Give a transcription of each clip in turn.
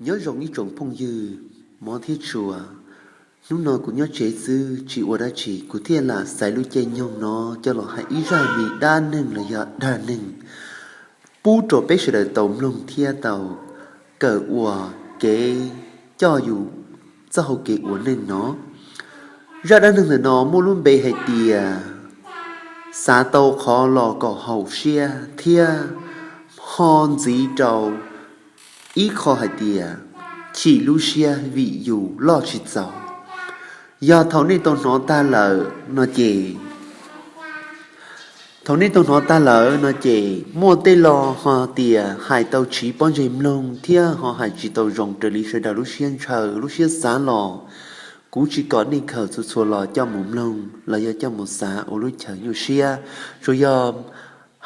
Nyob zoo ib tsoom phooj ywg mov thiab tshua, hnub no kuv nyob tsev xwb tsis ua dab tsi, kuv thiaj lam xaiv lub caij nyoog no coj los hais ib zaj me dab neeg los yog dag neeg pub rau peb sawv daws tau mloog thiab tau kawm ua kev coj yus txoj hau kev ua neej no. Zaj dab neeg ntawm no muaj lub npe hais tias xav tau qhov los kom haum siab thiab ho ntxiv rau ib qho hais tias chim lub siab vim yus loj tsis txaus. Yog thaum nej tau hnov tag lawm no ces, thaum nej tau hnov tag lawm no ces muaj tej lo ho tias hais tau tsiv pob ntseg mloog thiab ho hais tsis tau zoo raws li sawv daws lub siab ntshaw lub siab xav los, kuv tsis kom nej khaws txhua txhua los coj mus mloog los yog coj mus xav ua lub chaw nyuaj siab. Tsuas yog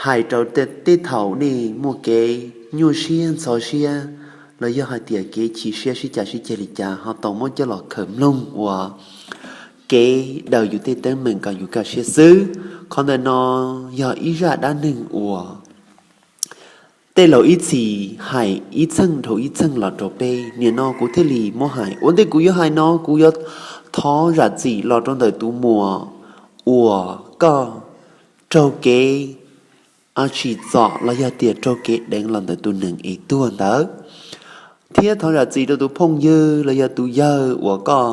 hais rau tej thaum nej muaj kev nyuaj siab ntxhov siab los yog hais tias kev chim siab sib cav sib ceg li cas ho tau muab coj los khaws mloog ua kev daws yus tej teeb meem kom yus kaj siab xwb. Qhov ntawm no yog ib zaj dab neeg uas tej laus ib txhis hais ib txheej dhau ib txheej los rau peb, nim no kuv thiaj li muab hais. Ua ntej kuv yuav hais no kuv yuav thov zam txim los rau ntawm tus muam uas koj raug kev tsim txom los yog tias raug kev deev los ntawm tus neeg es tuag ntawd, thiab thov zam txim rau tus phooj ywg los yog tus yawg uas koj,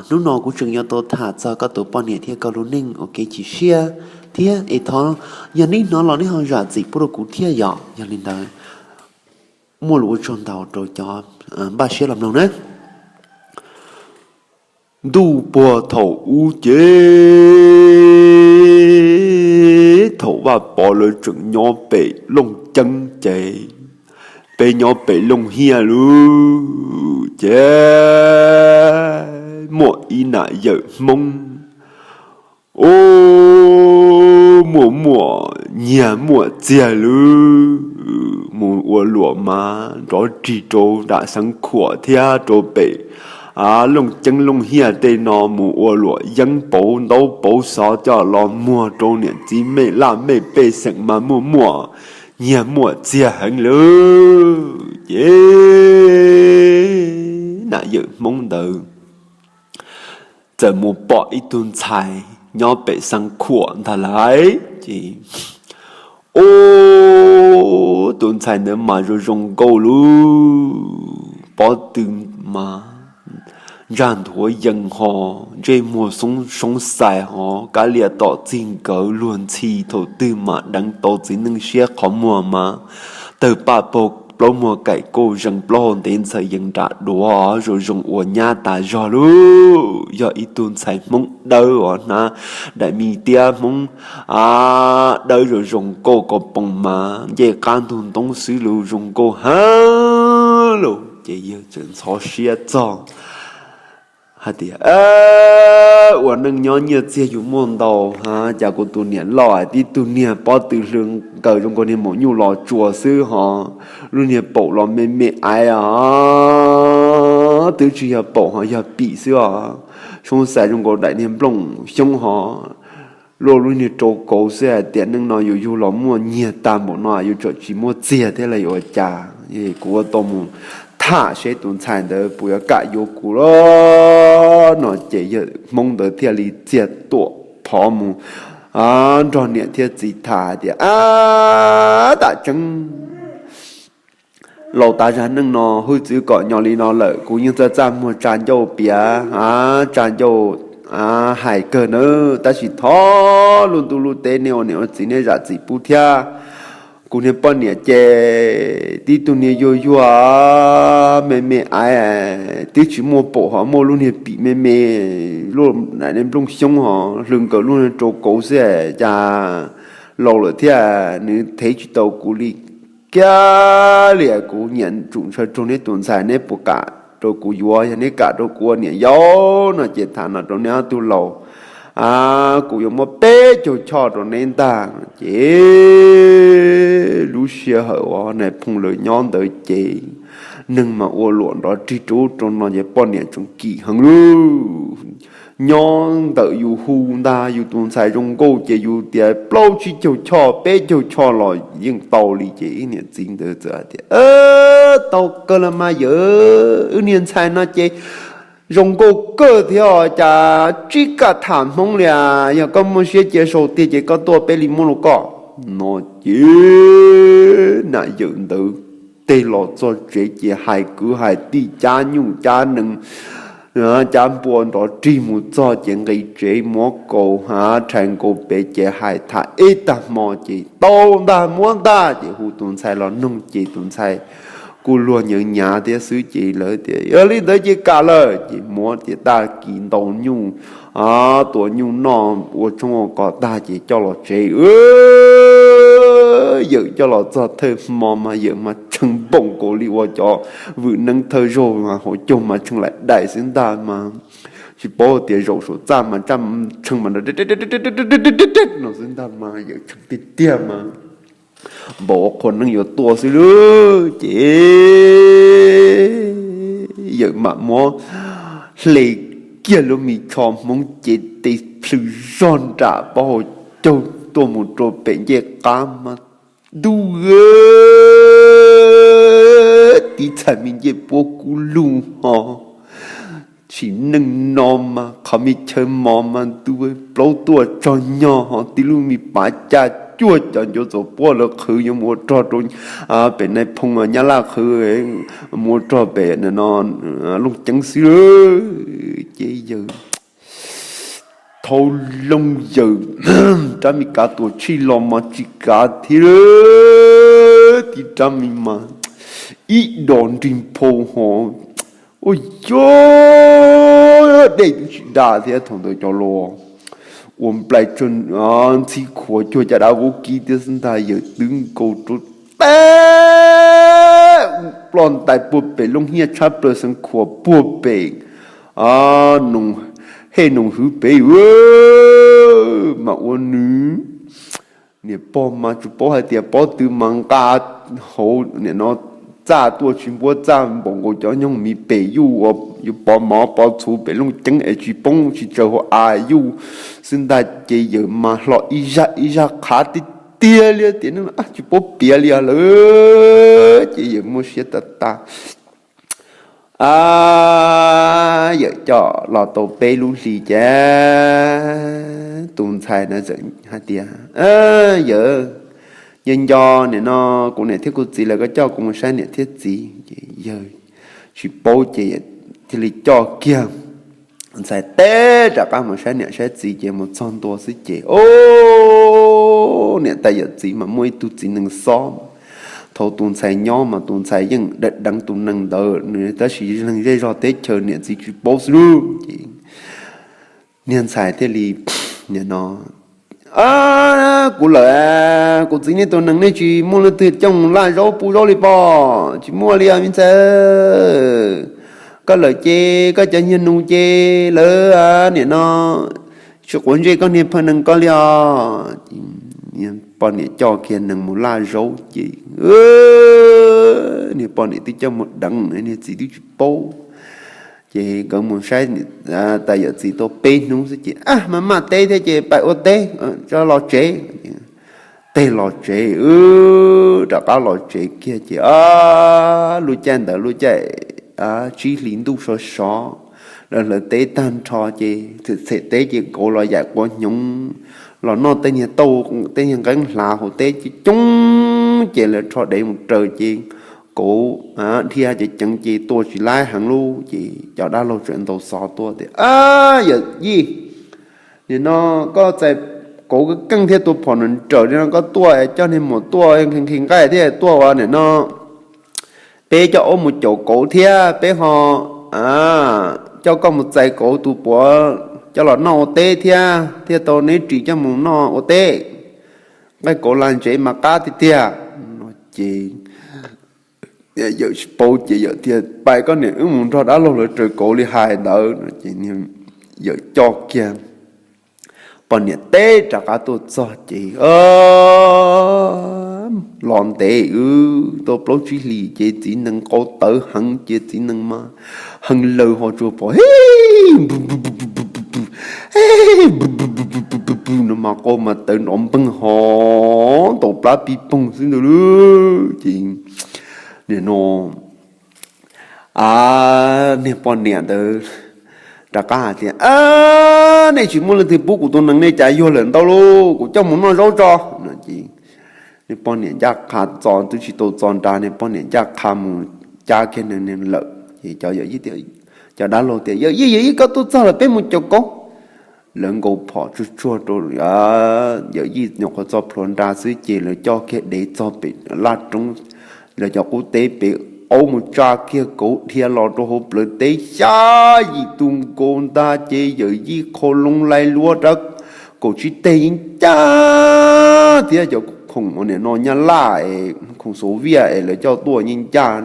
hnub no kuv tseem yuav tau tham txog koj tus poj niam thiab koj lub neej ua kev chim siab thiab es thov yog nej hnov los nej ho zam txim pub rau kuv thiab yom. Yog li ntawd, muaj lus ua tsaug ntau rau cov npaj siab los mloog na. Ntuj puag thaum ub ces thaum Vaj Pov lawv tseem nyob pem Looj Ceeb ces peb nyob pem Looj Hiaj lub ces muaj ib nam yawm Hmoob ub muaj muaj nyiag muaj txiag lub mus ua luam mas nrov rig rau nram Xeev Khuam thiab rau pem Looj Ceeb Looj Hiaj tej no mus ua luam yeeb pauv ntaub pauv xov coj los muag rau niam txiv mej laj mej pej xeem mas muaj muaj nyiag muaj txiag heev lub ces nam yawm Hmoob ntawd txawm mus pom ib tug ntxhais nyob pem Xeev Khuam ntag lauj. Ces ub, tus ntxhais ntawd mas zoo zoo nkauj lub pob tw mas ntsaj nthuav yees ho ntsej muag soob xais ho kab lias tom txig nkawd luag ntxhi thaum twg mas deev tau txiv neej siab qhov muag mas tawg paj paug plaub muag kaim kauj zees plaub hau ntev ntxhawv yees nram duav zoo zoo ua nyab tas zog lub. Yog ib tug ntxhais Hmoob dawb uas hnav daim me tiab Hmoob dawb zoo zoo nkauj ko poom mas ncej qab ntug ntoob xwb lub zoo nkauj heev lub. Ces yawg txawm ntxhov siab txog hais tias, ua neej nyob nyiaj txiag yus muaj ntau ha, cas kuv tus niam loj tib tug niag pob tw hlw nkaws zoo nkaus niag maum nyuj los tsuas xwb ho, lub niag paum los me me aiv os, twb tsis yog paum ho yog pim xwb os, soob xais zoo nkaus daim niag nplooj xyoob ho luaj lub niag rau kauv xwb hais tias neej no yus yug los muaj nyiag tag npaum no yus tseem tsis muaj txiag thiab los yuav ua cas. Kuv ua tau mus tham seb tus ntxhais ntawd puas yuav kam yuav kuv los no ces yawg Hmoob ntawd thiaj li txiag tuam phov mus nrog niam thiab txiv tham hais tias, ab, tam tseeb laus tav zag neej no hwj txwv kom nyo li no lawm kuv yeej txaj txaj muag tsa ncauj piav, tsa ncauj hais kawg nawb, tab sis thov lub ntuj lub teb nej ua niam ua txiv nej zam txim pub thiab. Kuv niag poj niam ces tib tug niag yuag yuag me me aiv, twb tsis muaj paum ho muaj lub niag pim me me, lub niag nplooj xyoob ho hlw nkaws lub niag rau kauv xwb, cas laus lawm thiab nws thev tsis tau kuv li kiag li. Kuv nyiam tsum ntshaw raug neb tus ntxhais, neb puas kam rau kuv yuav? Yog neb kam rau kuv ua niam yau no ces tham no rau neb ob tug laus, kuv yuav muab peb caug choj rau neb ntag. Ces lub sij hawm uas nais phoo lawv nyob ntawd ces neeg mas ua luam nrov rig rub rau no ces poj niam tseem kim heev lub. Nyob ntawm yus hu ntag, yus tus ntxhais zoo nkauj ces yus tias plaub tsib caug choj peb caug choj los yeej tau li. Ces ib niam txiv ntawd txawm hais tias, Tau kawg los mas yawm, wb niag ntxhais no ces zoo nkauj kawg thiab os, cas tsis kam tham Hmoob li as. Yog koj muaj siab cia sau tiag ces koj tuaj peb li muab rau koj. No ces niag yawm ntawd tig los txog tsev ces hais kwv hais tij, cab nyuj cab nees, cab npua nrov rig mus txog ces nqis tsev muab kaus ha rhais nkaus pem ces hais tham ib tag hmo ces tau ntag, muab ntag. Ces hu tus ntxhais los noog ces tus ntxhais kuj luag nyav nyav thiab xwb ces lawv tias yog li ntawd ces kam lawm ces muab tias tag kis ntau nyuj, tua nyuj noj ua tshoob ua kos tag ces coj los tsev. Yawm coj los txog thawj hmo mas yawm mas tshee npoom nkaus li uas cov vwm neeb thawj zaug mas hauv caug mas tshee laim daim xwb ntag mas tsis paub tias zaum saum txaj mas tshee mas no xwb ntag mas yawm tshee tiag tiag mas npaum ua qhua neeb yuav tuaj xwb lauj. Ces yawm mam muab hle kiag lub me tsho Hmoob cev tes plhws zog nram pob hauv caug tuaj mus rau pem ncej qab mas ntuj, tib txhais me ncej puab kub lug ho tsim neej no mas qhov me chaw mos mas ntuj, plaub tuaj tsog nyog ho tib lub me pav caj cuag cov ncuav txuas puab lawv qhwv yuav mus ua rog rau pem Nais Phoo Nyab Laj qhwv mus ua rog pem no Looj Ceeb xwb. Ces yawg thau loo yawg rab me kav tuam tshij los mas tsis kav thiab, tib rab me mas ib dos nrig phau ho ua yog dej twb tsis da thiab thaum ntawd cov los ua nplaig ntxhib khuav cuag caj dab vaub kib thiab xwb ntag. Yawg twb nkaus rau teb ploj ntais puag pem looj hiaj tshab plaws xeev khuam puag pem hej noos hwv pem mas ua nws niam pog mas tsis paub hais tias pob tw mas nqa hauv nim no txaj tuaj tsis npuab txaj npaum nkaus cov nyoog miv pem yuj uas yuav pov mov pov txhuv pem Looj Ceeb es tsis poob tsis tsaws hauv av yuj xwb ntag. Ces yawg mas hlo ib zaj ib zaj qhav tiag tiag li tias tsis paub piav li os lawm. Ces yawg muaj siab tag tag yawm coj los tau peb lub hlis ces tus ntxhais na txawm hais tias, Yawm, yawg nco nim no kuv niam thiab kuv txiv lawv, koj coj kuv mus saib niam thiab txiv. Ces yawg tsis paub ces thiaj li coj kiag ntxhais teb rov qab mus saib niam saib txiv. Ces mus txog ntua xwb ces o, niam tais yawm txiv mas muaj ib tug txiv nees xob. Thaum tus ntxhais nyob mas tus ntxhais yeej deev tus nees ntawd nws tab sis neeg zej zog teb chaws niam txiv tsis paub xwb lauj. Ces niag ntxhais thiaj li nim no, Kuv lawm, kuv txiv nej tus nees nej tsis muaj leej twg coj mus laj zaub pub zaub li pob? Tsis muaj li os me ntxhais. Koj lawm ces koj cov niag nus ces lawv nim no tsis quav ntsej koj niag phaw nees ko li os. Poj niam coj kiag nees mus laj zaub ces niag poj niam twb coj mus deev, niag txiv twb tsis paub. Ces nkawd mus saib tais yawm txiv tau peb hnub xwb ces, A, maj maj teb thiab ces pais ua teb, tso los tsev. Teg los tsev, rov qab los tsev kiag ces lub caij ntawd lub caij tsib hlis ntuj sov sov, lawv hlawv teb tag nrho ces txhem teb ces kauv los yaim quav hnyuv los noj tej niag tauj tej niag nqeeb hlav hauv teb coob coob ces lawv rho dev mus raws ces kauv dhia ceev ceev ces tua tsis laib heev lub ces cov dab laug tseem ntaus xov tuaj tias, A, yawm yij, nim no koj txais kauv keej thiab tua phom nrawm nrawm li no koj tuaj coj niag muam tuaj nqhis nqhis nqaij thiab tuaj ua nim no peb coj aub mus caum kauv thiab peb ho coj koj mus txais kauv tus puav coj los noj ua teb thiab thiaj tau neb ris coj mus noj ua teb. Nqaij kauv lag ntsev mas qab tiag tiag. No ces yawm tsis paub ces yawm tias, Pais koj niam, wb mus nrog dab laug lawv raws kauv li hais ntawd. No ces yawm coj kiag poj niam teb rov qab tuaj txog ces los ntev wb tau plaub tsib hlis ces txiv nees qau tawv heev ces txiv nees mas heev lawg ho tsuas pom no mas qau mas tawv nrov npeeg ho ntaus plab pib poog xwb ntag lauj. Ces nim no A, niag poj niam ntawd rov qab hais tias, A, nej tsis muaj leej twg pub kuv tus nees, nej cas yuag lawm ntau lauj, kuv coj mus noj zaub tso. No ces niag poj niam ncaj qha txo twb tsis tau txo nra, niag poj niam ncaj qha mus cab kiag nees lawm. Ces cov yawm yij, cov dab laug tias, Yawm yij, yawm yij, koj tuaj txog lawm, peb mus caum kauv. Lawv nkaus phom tsuag tsuag rau, yawm yij nyuam qhuav txo plhuav nra xwb ces lawv coj kiag dev txog pem laj roob, lawv cov qub teb pem qaub mus tsa kiag kauv dhia los rau hauv plawv teb xya yim tus nkaus ntag. Ces yawm yij qhau loo lais luab rab kaum tsib teg yeej ncaj thiab, cov khoom nim no Nyab Laj es khoom Xov Viaj es lawv coj tuaj yeej ncaj.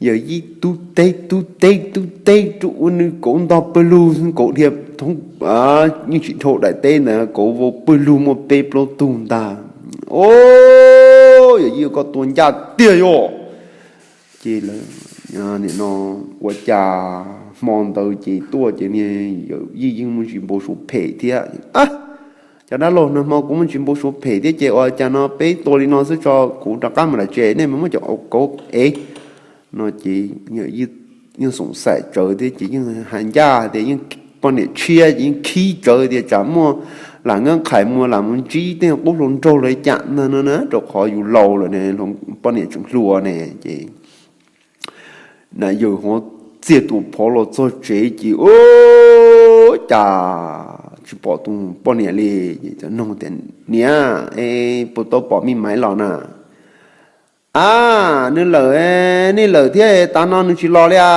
Yawm yij tub teb tub teb tub teb rau ua nws kauv ntog pawg lug, kauv dhia thoob, yeej tsis dhau daim teb ntawd, kauv vau pawg lug muaj peb plaub tug ntag. O, yawm yij, koj tua ncaj tiag yom. Ces lawv, nim no ua cas hmo ntawd ces tuaj ces niag yawm yij yeej muaj ntsis npau suav phem thiab. Cov dab laug, nag hmo kuv muaj ntsis npau suav phem thiab ces ua cas no peb tua li no xwb tso, kuv rov qab mus lawm tsev, nej mus muab cov kauv ev. No ces yawm yij yeej xoom xaim tsawv thiab ces yeej hais ncaj tias, Yeej poj niam tshiab ces yeej khib tsawv tias tsam muaj lam nkab qhais muag lam mus ntsib tej qub hluas nraug los cas ntag no na, rau qhov yus laus lawm ne, poj niam tseem hluas ne. Ces na yawm ho txiag tuam phov los txog tsev ces ua cas tsis pom tus poj niam li. Ces nug tias, Niam, es puas tau pom me Maiv los na? A, nws lawm, nej lawm thiab, tav no nws tsis los li a.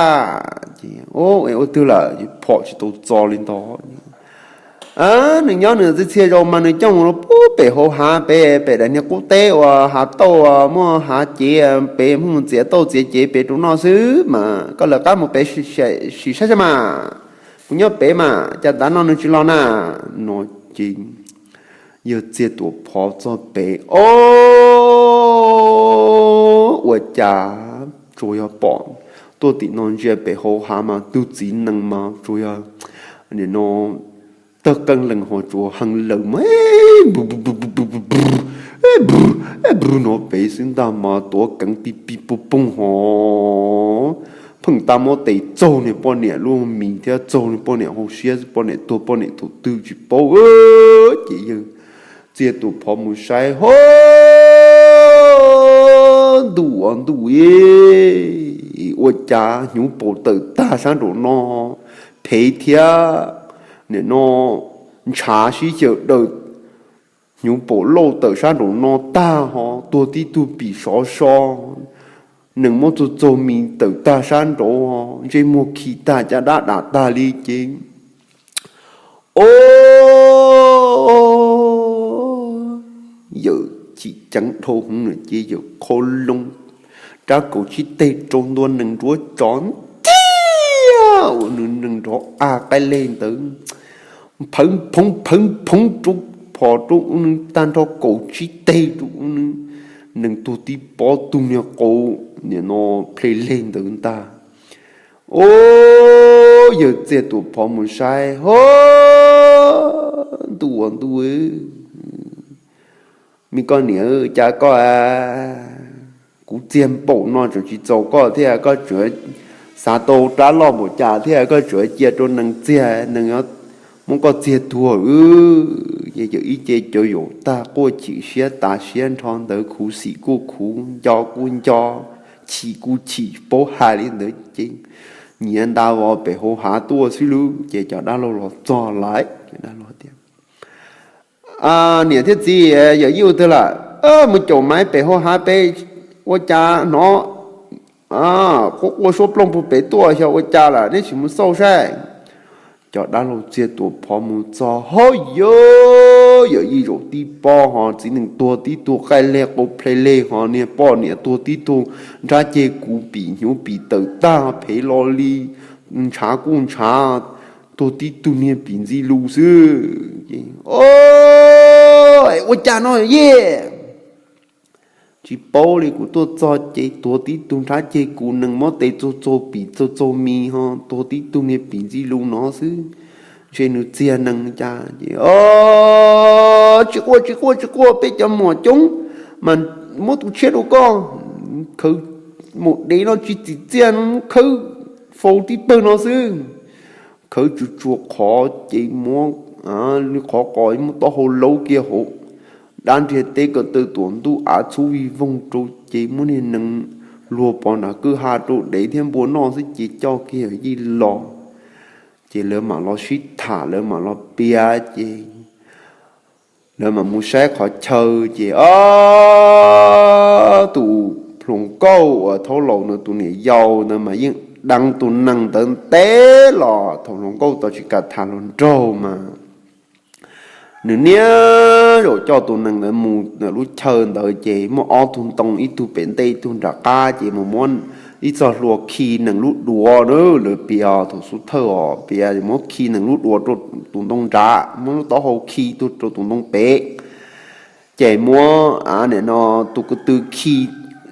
Ces, Ua twg lawm? Phom tsis tau txo li ntag. Nws nyob nws txhia txhia zaus mas nws coj mus pub pem hauv hav pem, pem daim niag qub teb uas hav tauj muaj hav cev pem, mus txiav tauj txiav cev pem rau noj xwb mas koj lawv qab mus pem sim saib saib mas. Kuv nyob pem mas cas tav no nws tsis los na? No ces yawg txiag tuam phov txog pem, o, ua cas tsuas yog pom tuaj tim no ntsia pem hauv hav mas tus txiv nees mas tsuas yog nim no tawg qeej lees ho tsuas heev lawm mas, bru no pem xwb ntag mas tuav keev pib pib pug poog ho. Pheej tab muab tes txaug niag poj niam lub mis thiab txaug niag poj niam hauv siab, poj niam tuag poj niam thaum twg tsis paub. Ces yawg txiag tuam phov mus saib, ho, ntuj ua ntuj, ua cas hnyuv paum tawm tag sab nraum no phev thiab. Nim no ntshav sib xyaw daws, hnyuv paum lauj tawm sab nraum no tag ho tuag tib tug pim sov so, nees muab txaug txaug mis tawm tag sab nraud, ntsej muag khi tag caj dab dam tag li ces, o, yawm chim ceev dhau hwv na ces yawm qhau loo rab kaum tsib teg rau ntua nees nruab tsov ntiag ua nws nees nrov a qaib leg ntawd, phawv phoov phawv phoov rau phom rau nws tag nrho kaum tsib teg rau nws, nees tuag tib pob tug niag qau nim no ple leg ntawd ntag. O, yawg txiag tuam phov mus saib, ho, ntuj ua ntuj, me koj niam, cas koj, kuv txiag npaum no tseem tsis txaus koj thiab, koj tseem xav tau rab loj npaum cas thiab koj tseem cia rau nees txiag, nees muab koj txiag tuag. Ces yawm ib ce cov yaum tag quaj chim siab tas siab nrho ntawd, khuv xim kuj khuv, nco kuj nco, chim kuj chim, paub hais li ntawd ces nyiav nta vos pem hauv hav tuaj xwb lauj. Ces cov dab laug los txog lawm, dab laug tias, niam thiab txiv, yawm yij ua twg lawm? Mus caum Maiv pem hauv hav pem, ua cas hnov quaj quaj suab plooj puag pem tuaj, xyov ua cas lawm, neb sim mus xauj saib. Cov dab laug txiag tuam phov mus txog, ho yawm, yawm yij zaum tib pob ho txiv nees tuag tib tug qaij leg qau ple leg ho niag poj niam tuag tib tug nrab ceg kuv pim hnyuv pim tawm tag phev lo li, ntshav kuj ntshav, tuag tib tug niag pim ntxi lus xwb. Ua cas no yej? Tsis paub li, kuv tuaj txog ces tuag tib tug nrab ceg kuv, nees muab tes txaug txaug pim txaug txaug mis ho tuag tib tug niag pim ntxi lus no xwb. Ntshe nws txiag nees cas ces, tsis quaj tsis quaj tsis quaj, peb cov muam coob mas muab tus tshiab rau koj, khawv maum dev no tsis txim txiaj, khawb faus tib pawg no xwb. Khawb tsuag tsuag qhov ces muab li qhov qos muab taub hau laub kiag hauv dab nriag teb ko taw tuam ntuj av txhub vij voog rau ces muab niag nees luag pov nram kwj ha rau dev thiab npua noj xwb ces coj kiag yij los. Ces lawv mam los sib tham, lawv mam los piav ces lawv mam mus saib qhov chaw ces ob tus hluas nkauj uas thaub laus ntawd tus niam yau ntawd mas yeej deev tus nees ntawd ntev los thaum hluas nkauj tau tsis kam tham hluas nraug mas nws niaj zaus coj tus nees ntawd mus lub chaw ntawd ces muaj ob tug ntoo, ib tug pem ntej ib tug nram qab ces mus muab ib txoj hlua khi nees lub duav na. Lawv piav thaum xub thawj os piav muab khi nees lub duav rau tus ntoo nrad, muab lub taub hau khi rau tus ntoo pem. Ces muab nim no tus ko tw khi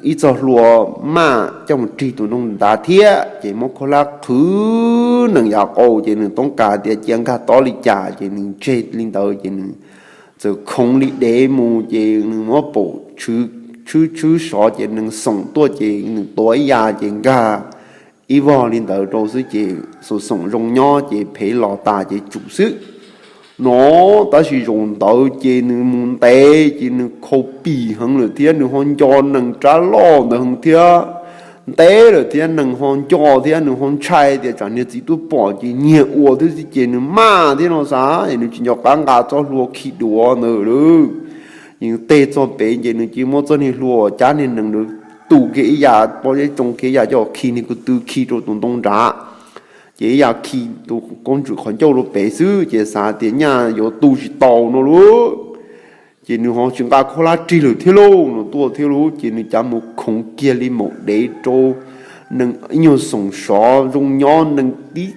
ib txoj hlua maj coj mus rig tus ntoo nrad thiab ces muab khaub hlab qhwv nees yav qau ces nws toob kas tias cia nkag tob li cas ces nws tseg li ntawd ces nws txawm khoov li dev mus ces nws muab paum tshwb tshwb sov ces nees xoom tuaj ces nws tuav ib ya ces nkag ib vog li ntawd rau xwb ces xoom xoom zoo nyob ces phev los tas ces tsum xwb no. Tab sis zaum ntawd ces nws mus ntev ces nws khau pim heev lawm thiab nws ho nco nees rab loj ntawd heev thiab. Ntev lawm thiab nees ho nco thiab nws ho ntshai tias tsam niag txiv tuaj pom ces nyiag ua thiab xwb ces nws maj thiab no xav es nws tsis nco qab nqa txoj hlua khi duav ntawd lawm. Ces nws teg txog pem ces nws cia muab txoj niag hlua cab niag nees ntawd tu kiag ib ya pob zeb tsoo kiag ib ya coj khi niag ko tw khi rau tus ntoo nrad. Ces ib ya khi tus koob tswm qhov ncauj rau pem xwb ces xav tias nyaj yuav tu tsis tau no lauj. Ces nws ho tsis nqa khaub hlab rig lawm thiab lauj no tuaj thiab lauj ces nws cav mus khoov kiag li maum dev rau nees ib nyuag xoom sov zoo nyob nees tib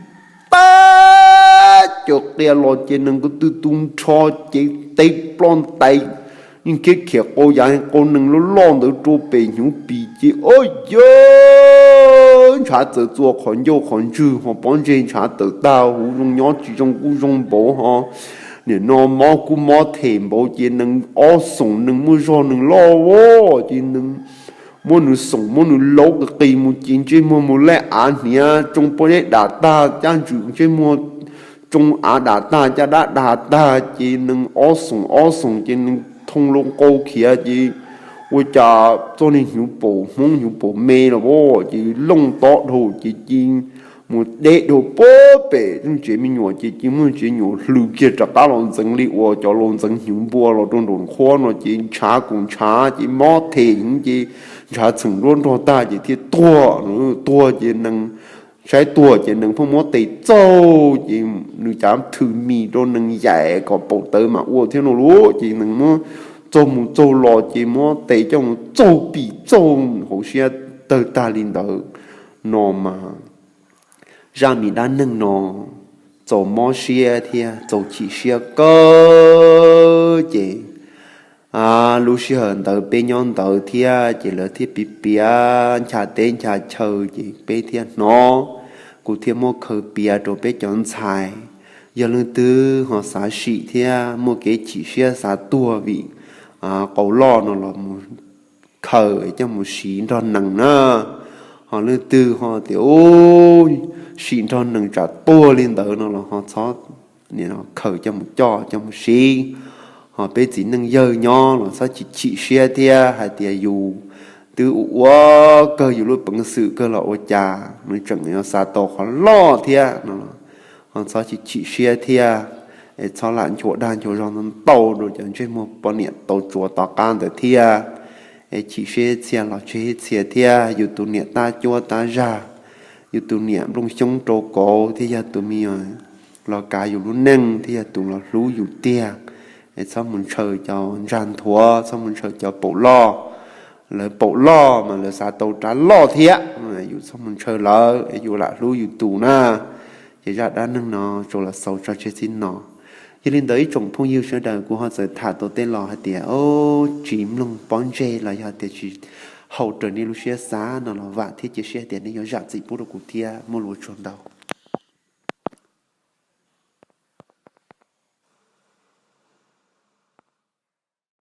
tag caws qia los ces nees ko tw tu nrho ces teb ploj ntais. Yeej khiav khiav qau yav qau nees loj loj ntawd rau pem hnyuv pis ces o yawg ntshav txawm txua qhov ncauj qhov ntswg ho pob ntseg ntshav tawm tag huv zoo nyob tsis zoo kuj zoo npaum ho. Nim no mob kuj mob them npaum ces nees ob xoom nees muaj zog nees loj ces nees muab nws xoom muab nws laub qis qis mus ces ntsej muag mus laij av hniav tsoo pob zeb dam tag caj ntswm ntsej muag tsoo av dam tag caj dab dag tag ces nees ob xoom ob xoom ces nees thoo loo qau khiav ces ua cas txoj niag hnyuv paum hmoob hnyuv paum me los as ces looj tob dhau ces ci mus deb dhau puag pem tsev me nyuam ces ci muaj tsev nyuam hlws kiag rov qab los ntxeev li uas cov laus ntxeev hnyuv npua los rau nraum qhuab no ces ntshav kuj ntshav ces mob them ces ntshav txheem nruab nrog tag ces thiaj tuag. Tuag ces nees saib tuag ces nees pheej muab tes txaug ces nws cav thwm mis rau nees yaim kom paum tawv mam ua thiab no lauj ces nees muab txaug mus txaug los ces muab tes coj mus txaug pim txaug hauv siab tawg tag li ntawd no mas zaj me dab neeg no txaus mob siab thiab txaus chim siab kawg ces lub sij hawm ntawd peb nyob ntawd thiab ces lawv thiaj piav piav ncha teb ncha chaw ces peb thiaj hnov, kuv thiaj muab khaws piav rau peb cov ntxhais. Yog leej twg ho xav sim thiab muaj kev chim siab xav tuag vim qau loj no los mus khaws coj mus siv nrog nees na. Ho leej twg ho tias sim nrog nees tsam tuag li ntawd no los ho txhob khaws coj mus coj coj mus siv. Ho peb txiv neej yawg nyob los txhob chim chim siab thiab hais tias yus twb ua ua kawg yus lub peev xwm kawg los ua cas nws tseem yuav xav tau qhov loj thiab no. Ho txhob chim chim siab thiab es txhob lam nchuav dag nchuav zog ntau rau cov ntsej muag poj niam tau tsuav tom qab ntawd thiab. Es chim siab ib txhia los tseg ib txhia thiab, yus tus niam tab cuab tab zag, yus tus niam nplooj xyoob rau kauv thiab yog tus me nyuam los kav yus lub neej thiab yog tus los hlub yus tiag. Es txhob mus ntshaw cov ntsag nthuav, txhob mus ntshaw cov paum loj. Lawv paum loj mas lawv xav tau rab loj thiab, yus txhob mus ntshaw lawv es yus lam hlub yus tus na. Ces zaj dab neeg no tsuas los xaus tso tseg txij no. Yog li ntawd ib tsoom phooj ywg sawv daws, kuv ho txawm tham tau tej los hais tias tsis mloog pob ntseg los yog tias tsis haum raws nej lub siab xav no los vam thiab cia siab tias nej yuav zam txim pub rau kuv thiab, muaj lus ua tsaug ntau.